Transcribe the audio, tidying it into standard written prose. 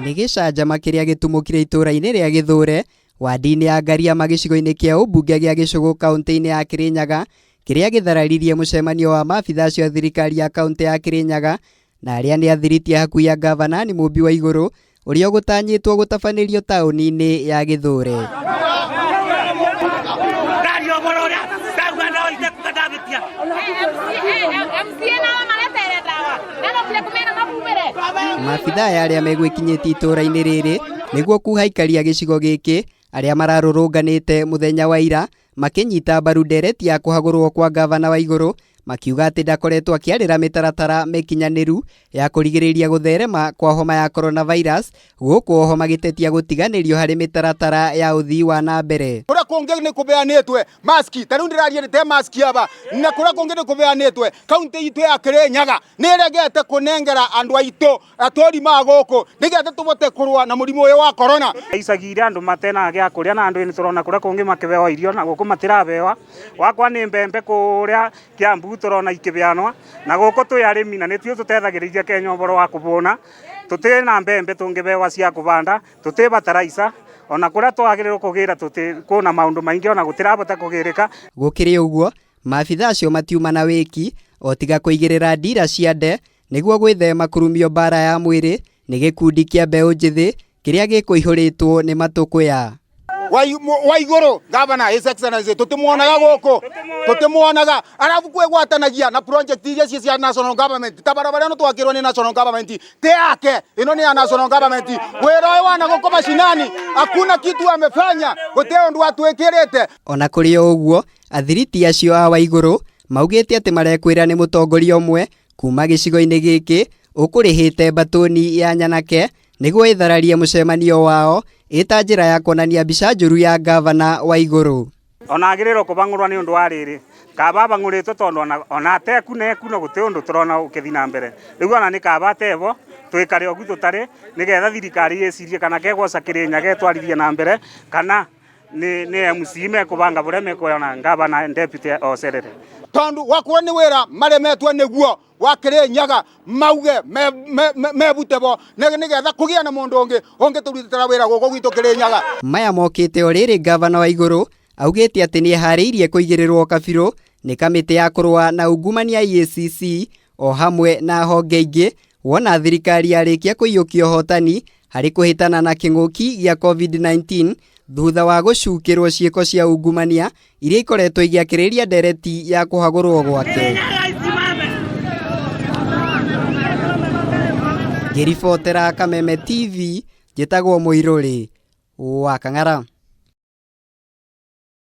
Nĩ gĩcanjama kĩrĩa gĩtumũkire itũũra-inĩ rĩa Gĩthũre, wandi-inĩ ya Ngariama gĩcigo-inĩ kĩa ũmbunge gĩa Gĩcũgũ kaũntĩ-inĩ ya Kĩrĩnyaga, kĩrĩa gĩthararirie mũcemanio wa maabitha acio a thirikari ya kaũntĩ ya Kĩrĩnyaga na arĩa nĩ athiriti a hakuhĩ a ngavana Anne Mũmbi Waigũrũ ũrĩa ũgũtanyĩtwo gũtabanĩrio taũni-inĩ ya Gĩthũre. Maabitha aya arĩa megwĩkinyĩtie itũũra-inĩ rĩrĩ nĩguo kuha aikari a gĩcigo gĩkĩ arĩa mararũrũnganĩte mũthenya wa ira makĩnyita mbaru ndereti ya kũhagũrwo kwa ngavana Waigũrũ makiuga atĩ ndakoretwo akĩarĩra mĩtaratara mĩkinyanĩru ya kũrigĩrĩria gũtherema kwa homa ya coronavirus gũkũ oho magĩtetia gũtiganĩrio harĩ mĩtaratara ya ũthii wa na mbere. Kũrĩa kũngĩ nĩ kũbeanĩtwe maski ta rĩu ndĩraria nĩ te maski aba na kũrĩa kũngĩ nĩ kũbeanĩtwe kaunti itũ ya Kĩrĩnyaga nĩ ĩregete kũnengera andũ aitũ atũri ma gũkũ nĩgetha tũbote kũrũa na mũrimũ ũyũ wa corona. Icagi iria andũ matena gĩa kũrĩa na andũ nĩ tũrona kũrĩa kũngĩ makĩbewa irio na gũkũ matirabewa. Wakwa nĩ mbembe kũrĩa Kiambu tũrona ikĩbeanwa na gũkũ twĩ arĩmi na nĩtuĩ tũtethagĩrĩria Kenya ũhoro wa kũbũna. Tũtirĩ na mbembe tũngĩbewa cia kũbanda, tũtirĩ bataraitha ona kũrĩa twagĩrĩirwo kũgĩra kwĩna maũndũ maingĩ ona gũtirabota kũgĩrĩka. Gũkĩrĩ ũguo, maabitha acio matiuma na wĩki o tiga kũigĩrĩra ndira cia nde nĩguo gwĩthema kũrumio mbara ya mwĩrĩ nĩ gĩkundi kĩa mbeũ njĩthĩ kĩrĩa gĩkũihũrĩtwo nĩ matũkũya. Waigũrũ gavana His Excellency tutimuonaga gũkũ tutimuonaga arabu kwĩgwatanagia na project iria ci cia national government ta barabara ĩno twakĩrwo nĩ national government ti yake ĩno nĩ ya national government wĩra ũyũ wana gũkũ mashinani hakuna kitu amefanya gũtirĩ ũndũ atwĩkĩrĩte. Ona kũrĩ o ũguo, athiriti acio a Waigũrũ maugĩte atĩ marekwĩra nĩ mũtongoria ũmwe kuma gĩcigo-inĩ gĩkĩ ũkũrĩhĩte mbatũni ya nyanake nĩguo ĩthararie mũcemanio wao ĩta njĩra ya kuonania mbica njũru ya ngavana Waigũrũ. Ona agĩrĩirwo kũbang'ũrwa nĩ ũndũ wa rĩrĩ kaba abang'ũrĩtwe tondũ ona ateku neku no gũtĩ ũndũ tũrona ũkĩthi na mbere rĩu ona nĩ kaba atebo twĩkare ũguo tũtarĩ nĩgetha thirikari ĩcirie kana kegwoca Kĩrĩnyaga ĩtwarithie na mbere kana nĩ MC mekũbanga bũrĩa mekuona ngavana deputy ocerere. Tondu wakorwo nĩ wĩra maremetwo nĩguo wa Kĩrĩnyaga mauge mebute bo nĩgetha kũgĩa na mũndũ ũngĩ ũngĩtũrutĩra wĩra gũkũ gwitũ Kĩrĩnyaga. Maya mokĩte o rĩrĩ ngavana Waigũrũ augĩte atĩ nĩeharĩirie kũigĩrĩrwo kabirũ nĩ kamĩtĩ ya kũrũa na ungumania EACC o hamwe na honge ingĩ wona thirikari yarĩkia kũiyũkia ũhotani harĩ kũhĩtana na kĩng'ũki gĩa COVID-19 thutha wa gũcukĩrwo ciĩko cia ungumania iria ikoretwo igĩakĩrĩria ndereti ya kũhagũrwo gwake. Ngĩribotera Kameme TV, njĩtagwo Mũirũrĩ wa Kang'ara.